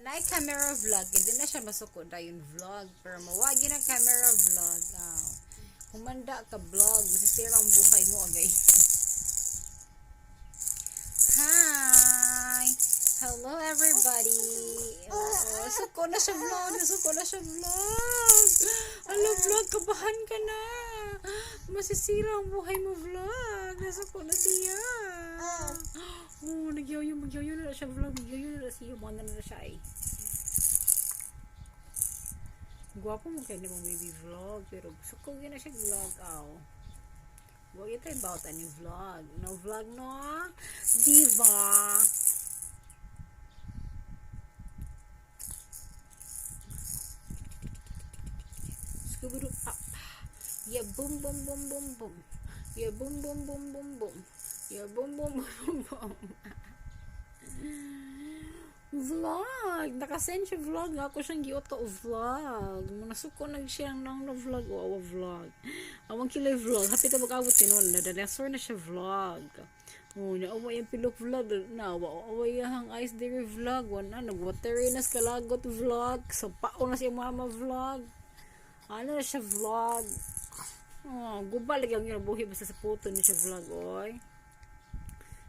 Naay camera vlog, hindi na siya masuko dayon vlog, pero mawagi na camera vlog. Aw. Humanda ka vlog, masisira ang buhay mo agay. Hi! Hello, everybody! Oh, suko na siya vlog, suko na siya vlog. Hello vlog, kabahan ka na. Masisira ang buhay mo vlog. Nasuko na siya. Oh, nagyoyo, nagyoyo na siya vlog, nagyoyo na siya, mo na siya eh. Gwapo mo kayo mong baby vlog, pero suko na siya vlog, aw. Huwag ito about any vlog. No vlog, no? Diva! Scooby-Doo up. Yeah, boom, boom, boom, boom, boom. Yeah, boom, boom, boom, boom, boom. Yeah, boom, boom, boom, boom. Vlog! Nakasend siya vlog. Ako siyang giuto vlog. Manasuko nag siya nang no vlog o awa vlog. Awang kilay vlog. Happy ta mag-abot yun. Nadadasor na siya vlog. Oh, naawa yung pilok vlog. Naawa awa yung ice dairy vlog. Wala, nag-watery na sa kalagot vlog. So, pao na siya mama vlog. Ano na siya vlog. Oh, guba lagi ang ginabuhi basta sa puto ni siya vlog, oy.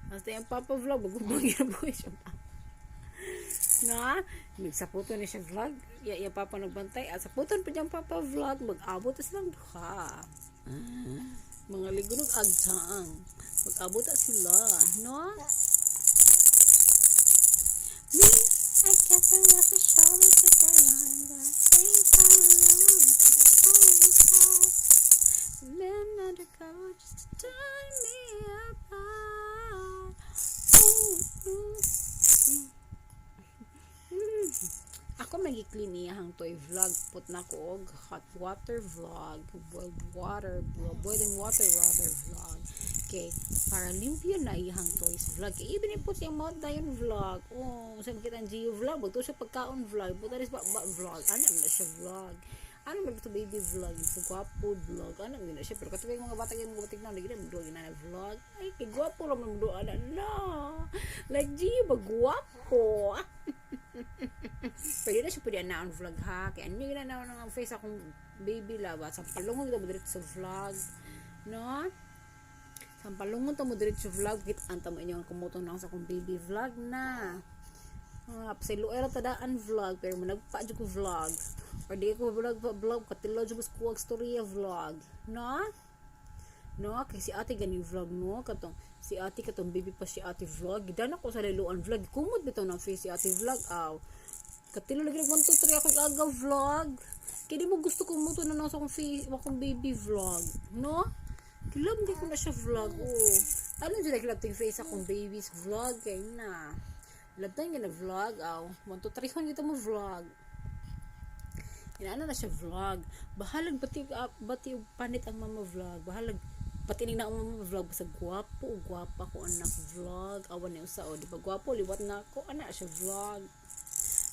Basta yung papa vlog, guba ang ginabuhi siya. Na, nagsaputo ni siya vlog. Ya, ya papa nagbantay. At saputon pa niyang papa vlog, mag-abot na silang duha. Mga ligunog agtang. Mag-abot na sila, no? Me, I guess I was a shoulder to cry on, but things I love men undercover just to tie me apart. Ooh, ooh, mm. Ako magi-clean iyahang toy vlog. Put na ko og hot water vlog, boiled water, boiling water rather vlog. Okay, para limpyo na iyahang toys vlog. Kay even put siyang mouth dayon vlog. Oh, sa makita ang Gio vlog, bagto siya pagkaon vlog, buta rin ba vlog. Ano na siya vlog? Ano man to baby vlog, so gwapo vlog. Ano man na siya, pero katong mga bata kay mga batik na lagi na mo na vlog. Ay, kay gwapo ra man mo ana no. Like Gio ba gwapo. Pwede na siya pwede na ang vlog ha. Kaya ano yung na ang face akong baby laba. Sa palungon kita mo diretso sa vlog. No? Sa palungon ta mo diretso vlog. Kit anta mo inyong kumutong na sa akong baby vlog na. Ah, sa luera tadaan vlog. Pero mo nagpa ko vlog. Or di ko vlog vlog. Katilo jud ko storya vlog. No? No, kay si ate ganing vlog no, katong si ate katong baby pa si ate vlog. Gidan ako sa liluan vlog. Kumot bitaw ng face si ate vlog aw. Katilo lagi nag 1 2 3 ako aga vlog. Kaya di mo gusto kumuto na sa akong face, akong baby vlog, no? Kilab di ko na siya vlog. Oh. Ano jud kilab ting face akong baby's vlog kay na. Labtan nga na vlog aw. 1 2 3 kon kita mo vlog. Inaano na siya vlog. Bahalag bati bati og panit ang mama vlog. Bahalag pati ni na ang mama vlog basta gwapo o gwapa ko anak vlog. Awan ni usa o di ba gwapo liwat na ako ana siya vlog.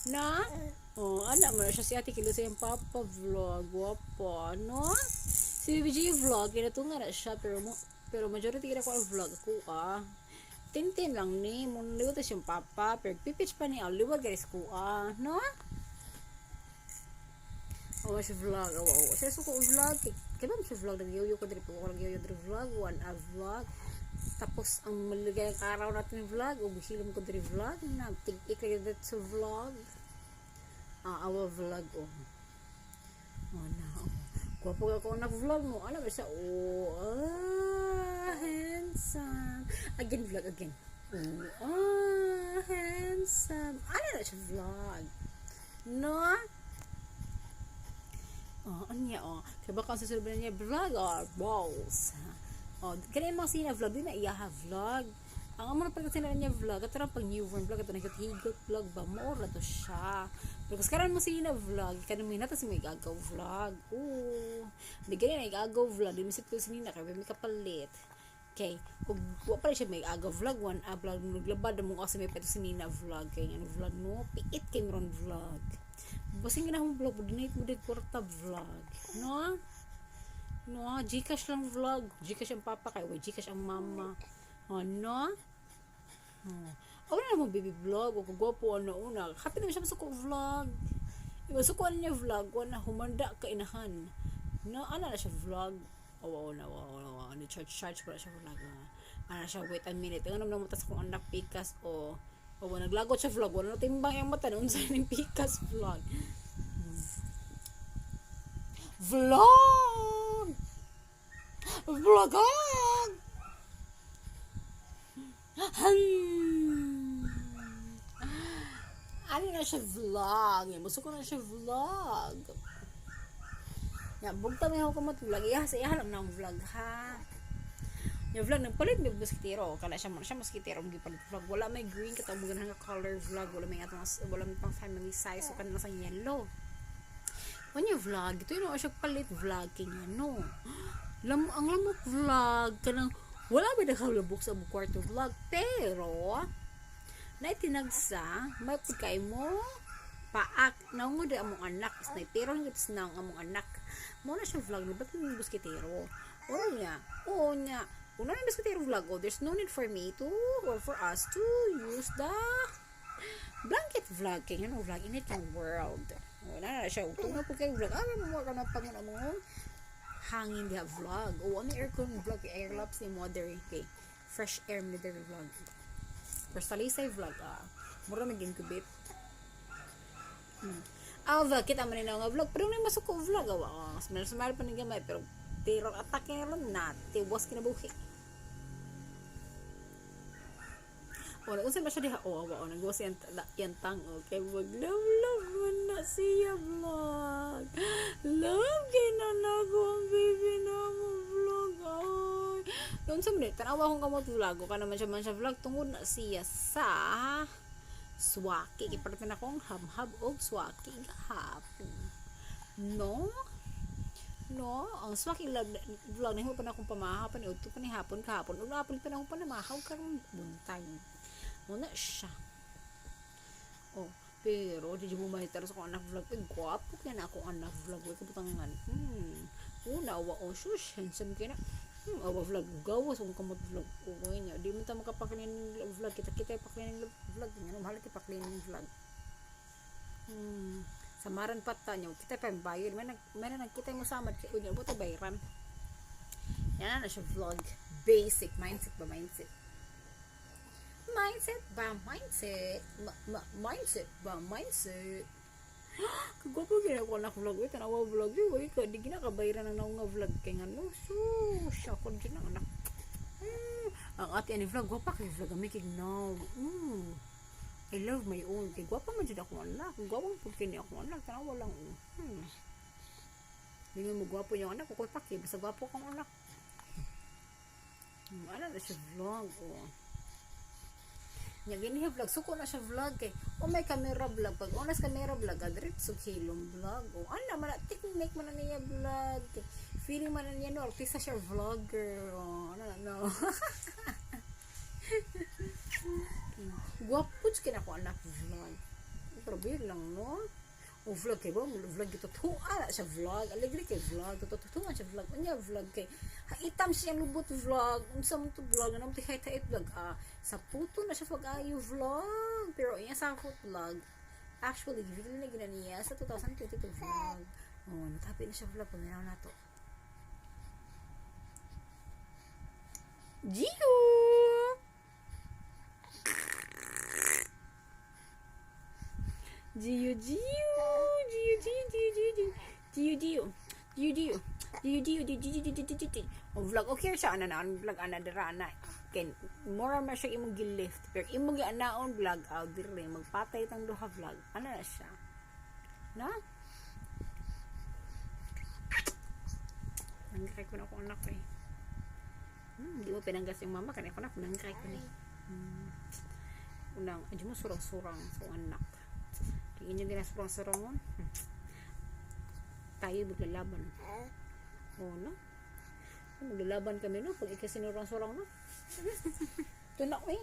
Na? Oh, ana mo na siya si Ate Kilo sa iyang papa vlog. Gwapo, no? Si BBG vlog kinatunga na siya pero mo pero majority kina ko ang vlog ako ah. Tintin lang ni mo liwat na siyang papa pero pipich pa ni ah, liwat guys ko ah, no? Oh, siya vlog. Oh, oh. Siya suko vlog. Kaya ba siya vlog? Nagyoyo ko diri po. Ako nagyoyo diri vlog. One a vlog. Tapos, ang maligayang araw natin vlog. O hilom ko diri vlog. Nagtig-ik kayo dito sa vlog. Ah, our vlog, oh. Oh, na, oh. Gwapo ka ko nag-vlog mo. Ano ba siya? Oh, ah, handsome. Again, vlog, again. Oh, ah, handsome. Ano na siya vlog? No? Oh, ano niya, oh. Kaya baka ang susunod na niya, vlog or balls. Oh, kaya yung mga sina vlog, di na iya vlog. Ang amo na pag sila niya vlog, ito pag newborn vlog, ito higot vlog ba, mo ra to siya. Pero kasi karon mo sina vlog, kanang may nata si may gagaw vlog. Oh, bigay na gagaw vlog, di mo si sinina kay may kapalit. Okay, ug wa pa siya may agaw vlog, one a vlog naglabad mo kasi may peto sinina vlog kay ano vlog no, piit kay meron vlog. Basing gina mo vlog, donate mo din kwarta vlog. No? No, Gcash lang vlog. Gcash ang papa kay, way Gcash ang mama. Oh, no? Oh. Wala na mo baby vlog o kagwapo ano una. Happy naman siya masuko vlog. Masuko niya vlog wala humanda ka inahan. No, ana na siya vlog. Oh, na, oh, oh, ano charge charge pa siya vlog. Ana siya, wait a minute. Ano naman mata sa kong anak pikas o o naglagot siya vlog. Wala na timbang yung mata noon sa ning pikas vlog. Vlog! Vlog! Ano na siya vlog? Musuko na siya vlog. Ya, bugta may ako kamot vlog. Iya, sa iya lang ng vlog ha. Yung vlog nagpalit may moskitero. Kana siya mo siya moskitero gipalit vlog. Wala may green katong mo nga color vlog. Wala may atong wala may pang family size so kana sa yellow. When you vlog, ito yun siya palit vlog king ano. Lam ang lamok vlog kanang wala ba nakalabok sa among kwarto vlog, pero naitinagsa may pagkay mo paak naungod among anak snipero ang gits na ang among anak mo na siya vlog no ba't yung busketero o niya oo niya una na busketero vlog. Oh, there's no need for me to or for us to use the blanket vlog kay ano vlog init ang world. Wala na siya tunga po kay vlog ah mo ka na pag mo hangin diha vlog. O ano aircon vlog air laps ni mother kay fresh air ni diri vlog. Pero sa lisay vlog ah mura mag incubate. Ah, vlog, kita man na nga vlog. Pero may masuko vlog. Awa, oh, smile, smile pa ni gamay. Pero terror attack ron na. Tiwas kinabuhi. O, unsa ba siya diha? O, awa, o, nagwas yan, yan tang. Okay, wag love, love man na siya vlog. Love, kay na nako ang baby na mo vlog. Ay. Doon sa minute, tanawa akong kamot vlog. O ka naman siya man siya vlog. Tungod na siya sa swaki. Ipalit na akong hamhab og swaki gahapon. No? No, ang swaki vlog, vlog nahimo pa na akong pamahaw pa ni udto pa ni hapon kahapon. Ug naapol pa na akong panamahaw karon buntag. Muna siya. Oh, pero di mo mahitar sa akong anak vlog. Ay, gwapo kaya na akong anak vlog. Uy, kabutangan. Una, awa, oh, shush, handsome kaya na. Awa vlog, gawas akong kamot vlog. Okay niya. Di mo ta makapaklin vlog. Kita-kita yung paklin vlog. Nga, mahal kita paklin vlog. Samaran pata niyo. Kita pa yung bayad. May nagkita mo samad. Kaya unya, buta bayran. Yan na siya vlog. Basic. Mindset ba? Mindset. Mindset ba? Mindset. Mindset ba? Mindset. Kagwapo gina ko anak vlog. Uy, tanawa vlog. Uy, ka, di ginakabayran ang naong nga vlog. Kaya nga, no, sus, ako din ang anak. Ang ate ani vlog, gwapa kay vlog. Ang making now. I love my own. Kay gwapa man jud ako anak. Gwapa pud kini ako anak. Tanawa lang. Di mo gwapo yung anak. Kukoy paki. Basta gwapo kang anak. Ano na siya vlog. Oh. Nya gini vlog suko na siya vlog kay oh may camera vlog pag onas camera vlog diretso hilom vlog oh ana man technique man na niya vlog kay feeling man na niya no artista siya vlogger oh ano no. Gwapo jud kay ako anak vlog pero bir lang no o vlog kay ba vlog ito tuwa na siya vlog alegre kay vlog tututuan siya vlog unya vlog kay haitam siya lubot vlog unsa man to vlog ano man hait vlog sa puto na siya pag-ayo vlog pero iya sa foot vlog actually video na gina niya sa 2022 vlog. Oh natapi na siya vlog paminaw na to Gio Gio Gio Gio Gio Gio Gio Gio Gio Gio Gio Gio Gio Gio Gio Gio Gio. O vlog okay siya ana na vlog ana dira ana ken mura man siya imong gi-lift pero imong gianaon vlog out dire magpatay tang duha vlog ana na siya na nanggay ko na akong anak eh. Di mo pinanggas yung mama kanay ko na nanggay ko ni. Unang adyo mo surang-surang sa anak. Tingin niyo ginasurang-surangon. Tayo maglalaban. Oh, no? Maglalaban kami, no? Pag ikasinurang-surang, no? Ito na, eh.